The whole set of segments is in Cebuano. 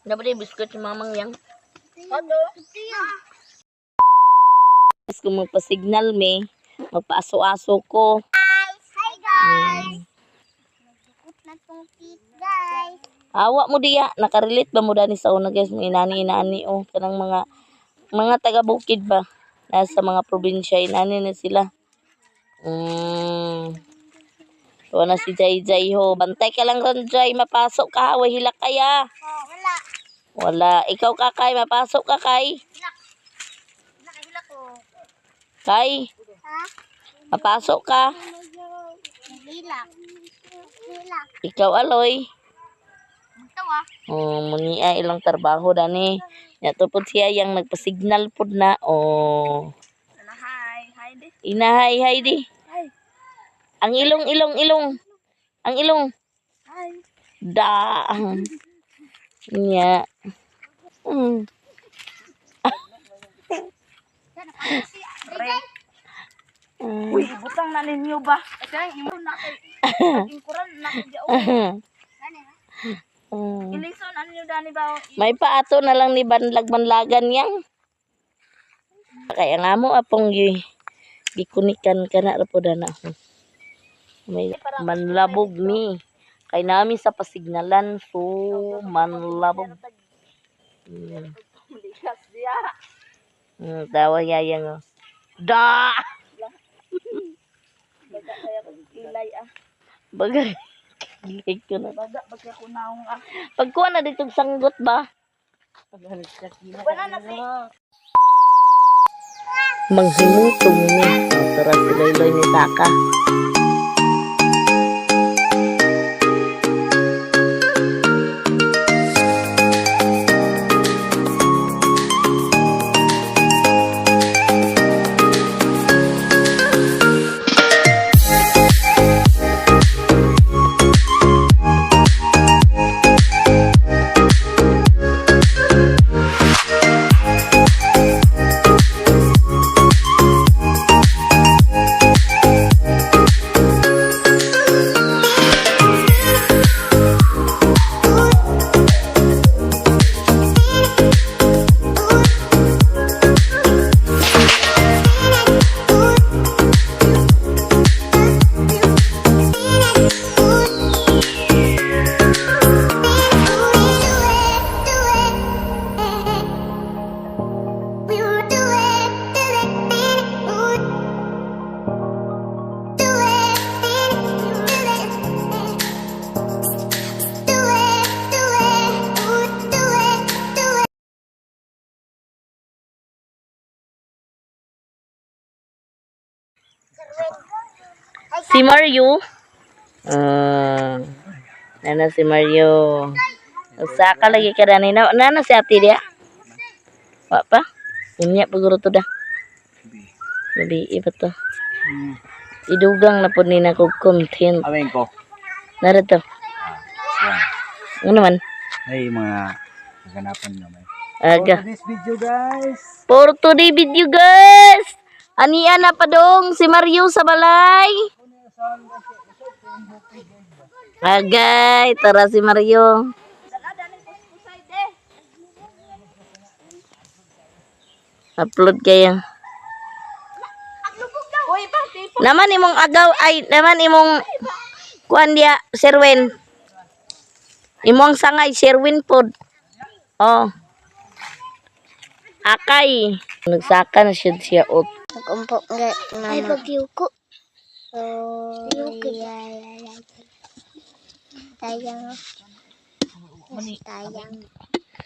Dapat yung biskuit si mamang yang. Ato. Tapos kung magpa-signal me, magpaaso-aso ko. Guys, hi guys. Nagdukot na tong cake, guys. Awa mo diya, nakarelate ba mo dani sa una, guys, mga inani-inani oh, kanang mga taga bukid ba nasa mga probinsya, inani na sila. Tuwa na si Jai Jai ho. Bantay ka lang ron, Jai, mapasok ka, way hilak kaya. Oh, wala. Wala, ikaw kakay, mapasok ka kay. Hilak. Hilak, hilak ko. Kay, Ha? mapasok ka. Hilak. Hilak. Ikaw aloy. Magtawa. Oh, munia ilang trabaho dani. Nya to pud siya yang nagpasignal pud na. Oh. Hi, hi di. Inahay hay di. Hi. Ang ilong, ilong, ilong. Ang ilong. Hi. Da. Nya. Uy, butang na ninyo ba? Ay, imo na kay ingkuran na kay jao. Ilison ano ninyo dani ba? May paato na lang ni banlag banlagan yang. Kaya nga mo apong gikunikan ka na ra po dana. May manlabog ni. Kay nami sa pasignalan so manlabog. Likas diya. Tawa yayang oh. Da! Baga kaya kog kilay ah. Bagay. Kilay ko na. Baga baga ko naong ah. Pagkuha na dito sanggot ba? Wala na si Manghimutong ni. Tara si Loyloy ni Saka. Si Mario. Ah, nana si Mario. Saka lagi ka dani. Na, nana si ate dia. Wa pa? Unya paguro to da. Gabi iba to. Idugang na po ni na kog content. Amin ko. Narito. Yan. Ano man? Ay, mga kaganapan naman. Aga. For this video, guys. For today video, guys. Ania na pa dong si Mario sa balay. Agay, tara si Mario. Upload kayo. Uy, pa tipo. Naman imong agaw ay naman imong kuan diya Sherwin. Imong sangay Sherwin pod. Oh. Akay. Nagsaka na siya siya ot. Nagumpo nga mama. Ay, pagyuko. Oh, yeah. Tayang. Tayang.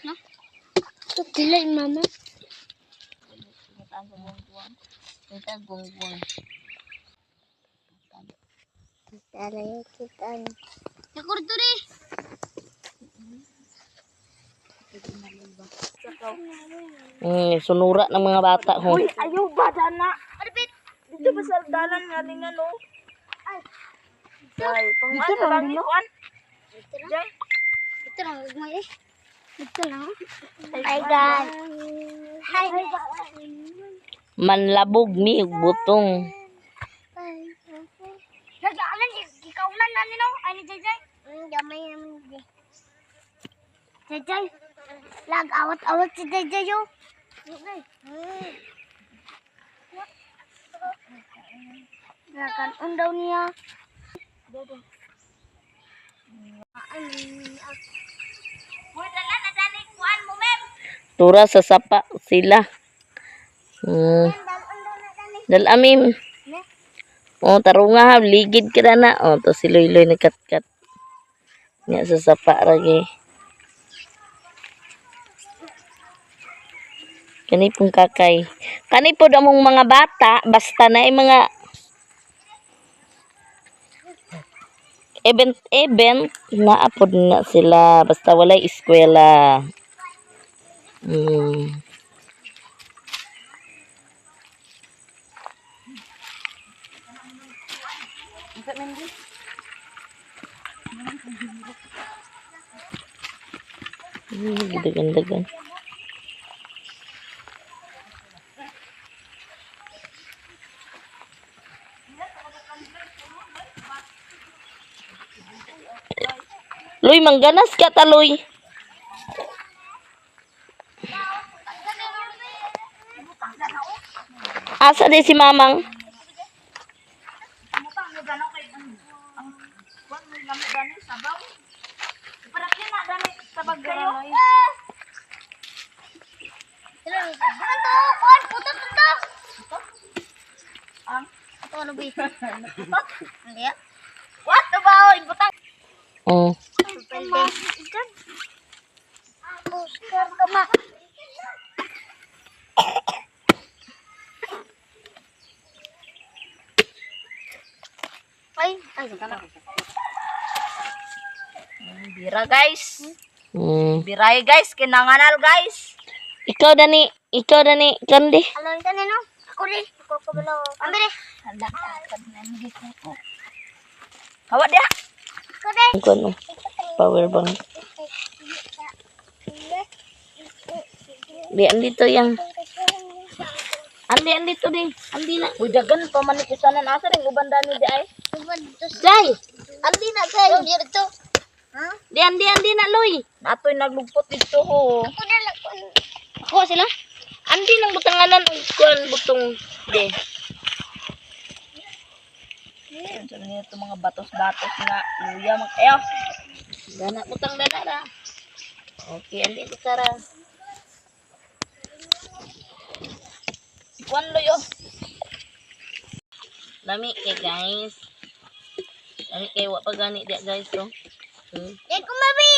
No? Dili, mama. Talay kita. Nakurto rin. Sunura ng mga bata ho. Uy, ayaw ba dana? Dito ba sa dalan nga ning ano? Ay, pang ano lang ni kuan? Jay. Ito lang, ugmay eh. Ito lang. Hi guys. Hi. Manlabog mi og butong. Nag-aalan, ikaw na nino. Ano, Jay Jay? Gamay naman di. Jay Jay. Lag awat-awat si Dajayo. Lakan undaw niya. Uy, dala na dani kuan mo mem. Tura sa sapa sila. Dalamim. Oh, tarunga ha, ligid ka na na. Oh, to si Loy Loy nagkatkat. Nga sa sapa ragi. Kani pong kakay. Kani po among mga bata, basta na yung mga event event naapod na sila basta walay eskwela. Dagan-dagan. Loy, mangganas ka taloy. Asa di si Mamang? Mutang mo ganaw kay ang kuan mo lami dani sabaw. Para kina dani sabag kayo. Ang Ito ano ba? Hindi. what the ba oy butang. Oh. Ay, ay, kana. Bira guys. Biray guys, kinanganal guys. Ikaw dani, ikaw dani, kandi. Alon ka nino? Ako rin. Ako kabalo. Ambere. Hala, Hawa dia. Ako rin. Ang kuno, power bank. Di, andito yang. Andi, andito di. Andi na. Uy, dagan pa man ni kusanan asa ring uban dani di ay. Jay! Andi na, Jay. Dito. Ha? Di, andi, andi na, Loy. Natoy naglugpot dito ho. Ako na lang. Ako sila? Andi nang butanganan og kuan butong. Di. Unsa man ito mga batos-batos nga luya mag ayo. Dana, butang dana ra. Okay, andi ko tara. Kuan loyo. Lami kay guys. Lami kay wa pa gani diya guys oh. Dahil kumabi!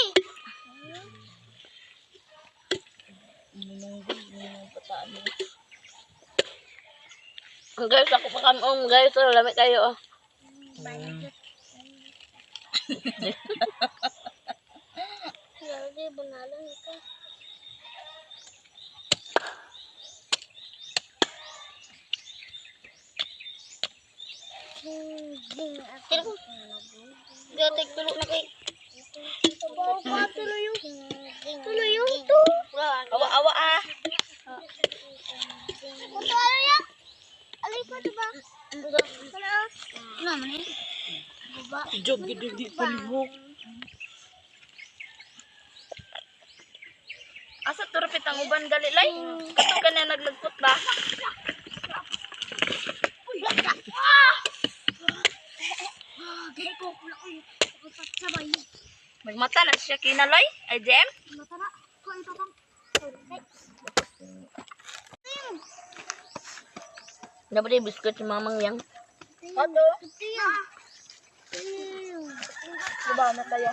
Guys, ako pa kamong guys, oh, lami kayo oh. Lagi, banalan ito. Gatik tulo na kay. Tulo yung tulo yung to. Awa-awa ah. Kuto ano ya? Alay ko to ba? Ano? Ano man eh? Baba. Jog gid di palihok. Asa turpit ang uban gali lay? Kato ka na naglagpot ba? Gay ko kula ko. Sabay. Magmata na siya kinaloy. Ay JM. Mata na. Ko ipatang. Dapat yung biscuit si mamang yang. Ato. Tiyo. Diba na tayo?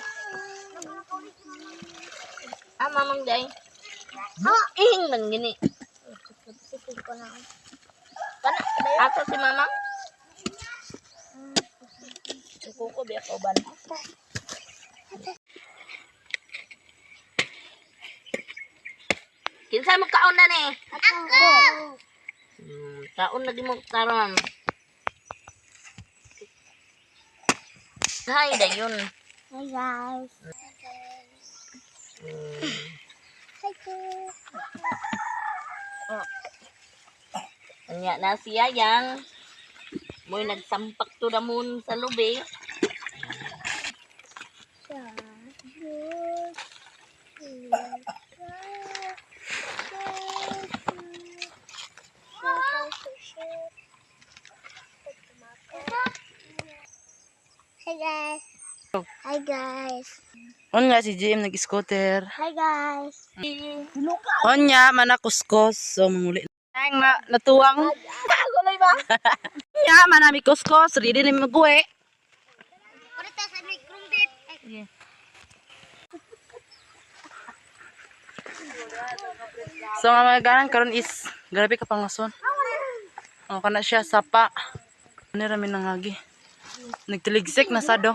Ah, mamang day. Ihing man gini. Ko na. Kana Asa si mamang? kuko biya ka uban. Kinsa mo kaon na ni? Ako. Kaon lagi mo karon. Hay dayon. Hi guys. Hi guys. Anya na siya yang. Mo'y nagsampak to ramon sa lubi. Sa Hi guys. Unya si GM nag-scooter. Hi guys. Unya mana kuskos. So manguli. Ang na natuwang. Gulay ba? Unya mana mi kuskos, ready na mi maguwi. Parita sa may krumbit. So nga mga ganan karon is grabe ka pangason. Oh, kana siya sapa. Ano ra mi nangagi. Nagtiligsik na sado.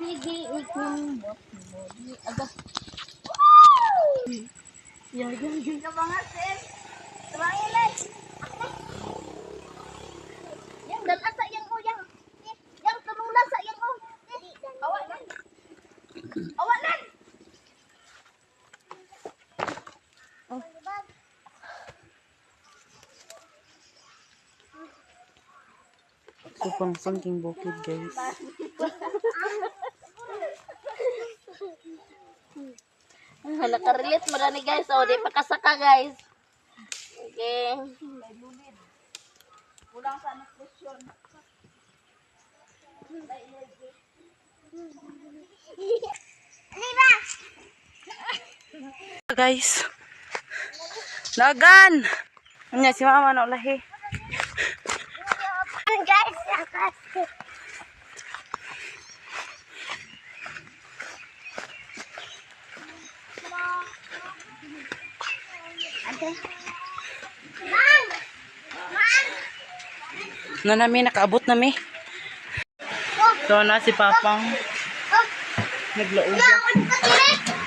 Sige, ikumbot mo. Di aga. Yung yung yung ka mga sis. Tumangilan. Yang dala sa yang o yang. Yang tumula sa yang o. Awa nan. Awa nan. So pangson king bukid guys. Nakarelate mo ni guys. O, di pa kasaka guys. Okay. Kulang sa nutrisyon. Guys. Lagan. Unya si mama na ulahi. Guys, akas. Ate. Mang! Mang! Na nami nakaabot na mi. So na si Papang naglaog.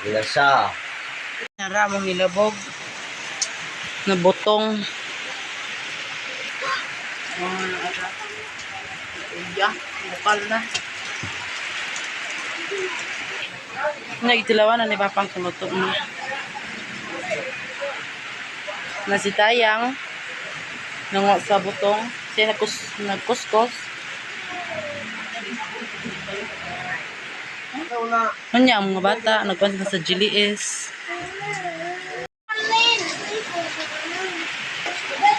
Wala siya. Nara mong hilabog. Na butong. Oh, naara. Iya, bukal na. Nagitilawan na ni Papang kuluto na. Na si Tayang nangwa sa butong. Siya nagkuskos. Unya, ang mga bata, nagkwanta sa GLS.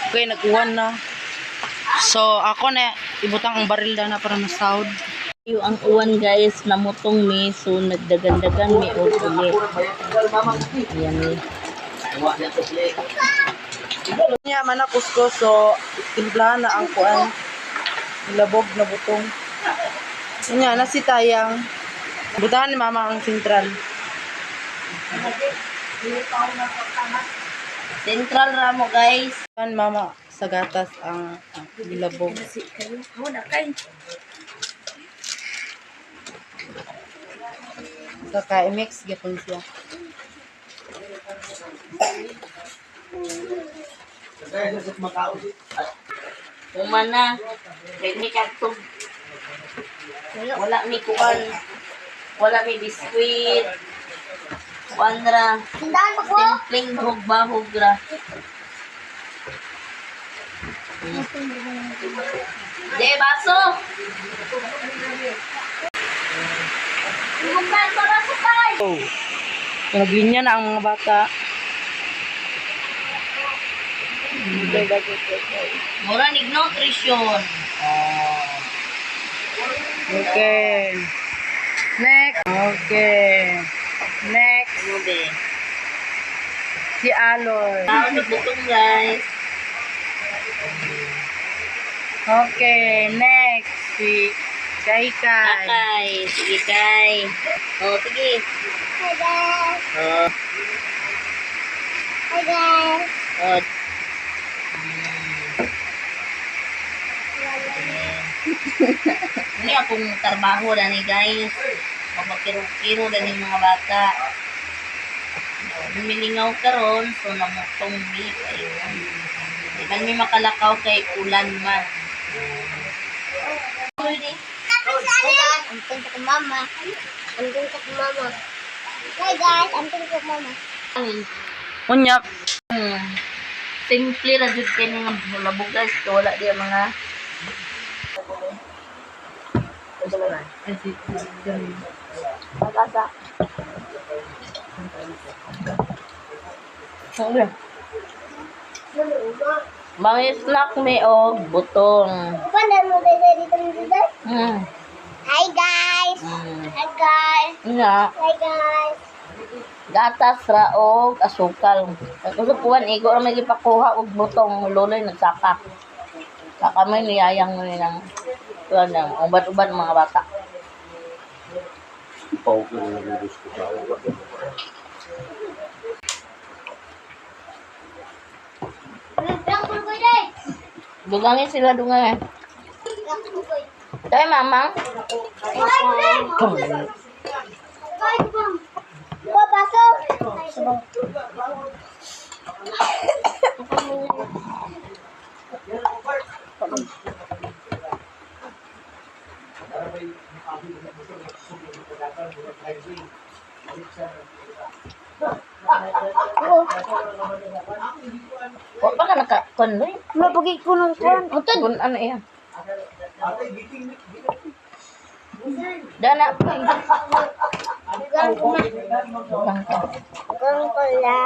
Okay, nag-uwan na. So, ako na, ibutang ang baril na para masahod. Yung ang uwan guys, namutong mi, so nagdagandagan mi og uli. Ayan mi. Unya, mana kusko, so, timplahan na ang kuan. Ilabog na butong. Unya, nasi tayang. Butahan ni mama ang sentral. Central ramo guys. Butahan mama sa gatas ang ilabog. Saka i-mix gyapon siya. Umana, kay mi kadtog. Wala mi kuan. Wala mi biskwit. Kuan ra. Tindahan mo ko. Simpleng bahog-bahog ra. De baso. Buksan sa baso kay. Naglinya na ang mga bata. Mura nig nutrition. Okay. Next. Okay. Next. Ano be? Si Aloy. Tao nagbutong guys. Okay. Next. Si Kai Kai. Kakay, sige kay. Oh, sige. Hi guys. Oh, Hi guys. oh. Ini akong trabaho na ni guys. Mapakiro-kiro na ni mga bata. Lumilingaw karon so namutong mi kayo. Di man mi makalakaw kay ulan man. Hi guys, I'm going to mama. I'm going to mama. Hi guys, I'm going to mama. Unya. Simple ra jud kay nga labog guys, kay wala di ang mga Pag-asa. Okay. Mga snack mi og butong. Uban mo dito dito dito. Hi guys. Hi guys. Nga, Hi guys. Gatas ra og asukal. Ang kuan igo ra may gipakuha og butong luloy nagsaka. Saka may niyayang mo nilang kuan lang, uban-uban mga bata. Ipaw ko na lang gusto ko. Lang bugoy day. Dugangin sila dungay. Lang bugoy. Tayo, mamang. Ay, bugoy. Ay, bang. Babaso. Wa pa ka naka kuan doy. Mapagi ko ng kuan. Kun ano iya. Dana pa. Gang ko ma. Dugang ka. Gang ko la.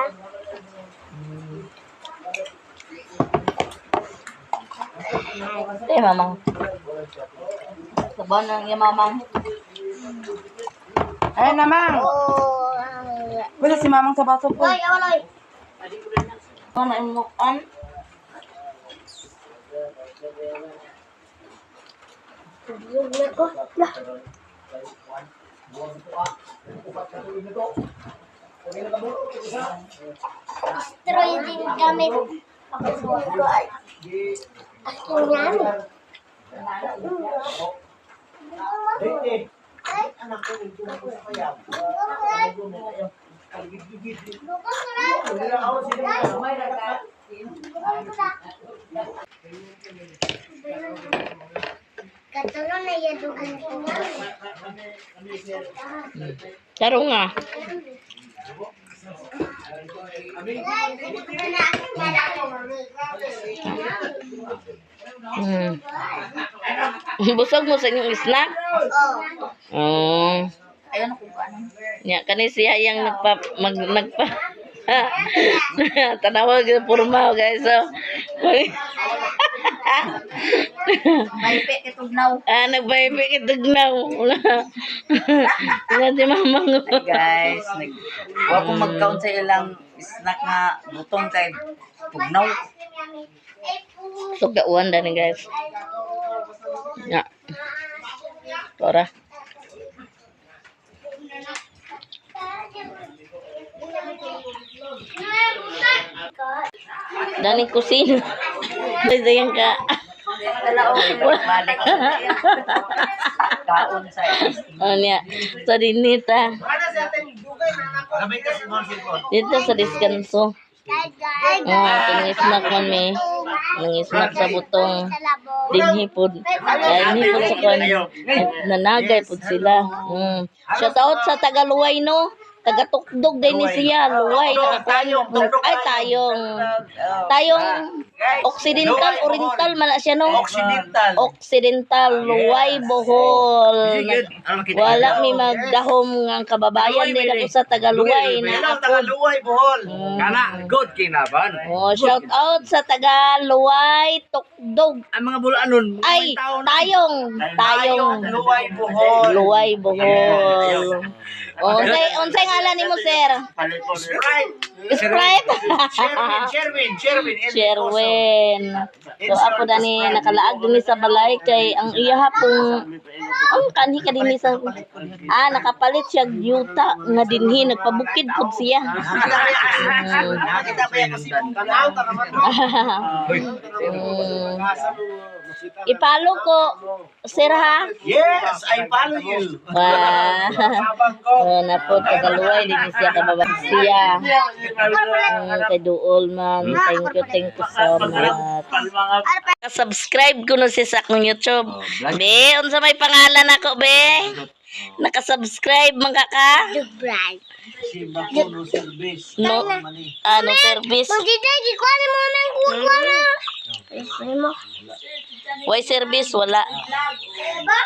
Tayo, mamang. Sabaw ng iya, mamang. Ayun na, Mang. Oh. Wala si Mamang sa baso po. Oy, awaloy. Ano imukan? Yun na ko. Lah. Destroy din gamit. Ko ay. Akin yan. Ay. Katulong na yadugan ko nga. Taro nga. Busog mo sa inyong snack? Oh. Oh. Ayun ako ano. Nya kani siya yang nagpa mag nagpa Tanawag yung porma guys. So, May pe kitugnaw. ah, nagpaipi kitugnaw. Nga si mamang. Hi guys, nag wa ko mag-count sa ilang snack nga butong kay tugnaw. So gauan dani guys. Nya. Tora. Dani kusina. Dayan ka. Balik. Kaon sa Oh, niya. So, dinita. Dito sa diskanso. Oh, tingisnak man mi. Nangisnak sa butong. Dinhi pod. Dinhi pod sa kon. Nanagay pod sila. Shout out sa Tagaluway no. Tagatukdog din ni siya. Luway nakakuan. Ay tayong tayong Occidental Oriental man na siya no. Occidental. Occidental Luway Bohol. Wala mi magdahom nga kababayan din ako sa Tagaluway na ako. Tagaluway, Bohol. Kana, good kinaban. Oh, shout out sa Tagaluway Tukdog. Ang mga bulanon, Ay, tayong, tayong Luway, Bohol. Luway Bohol. Oh, unsay unsay ngalan nimo, sir? Sprite. Sprite. Sherwin, Sherwin, Sherwin. Sherwin. So ako dani nakalaag dinhi sa balay kay ang iya pong ang kanhi ka dinhi sa ah nakapalit siya og yuta nga dinhi nagpabukid pud siya. Nakita ba yan kasi kung tanaw ka naman. Ipalo ko sir ha. Yes, I follow you. Wow. Sabang ko. Oh, napo tagaluway din siya kababa siya. Kay Duol man. Thank you so much. Subscribe ko na siya sa akong YouTube. Be, unsa may pangalan ako, be? Naka-subscribe man ka ka? Dubray. Simba ko no service. No, ano service? Magdidai, gikuha ni mo nang kuha na. Ay, mo. Why service wala? Ba?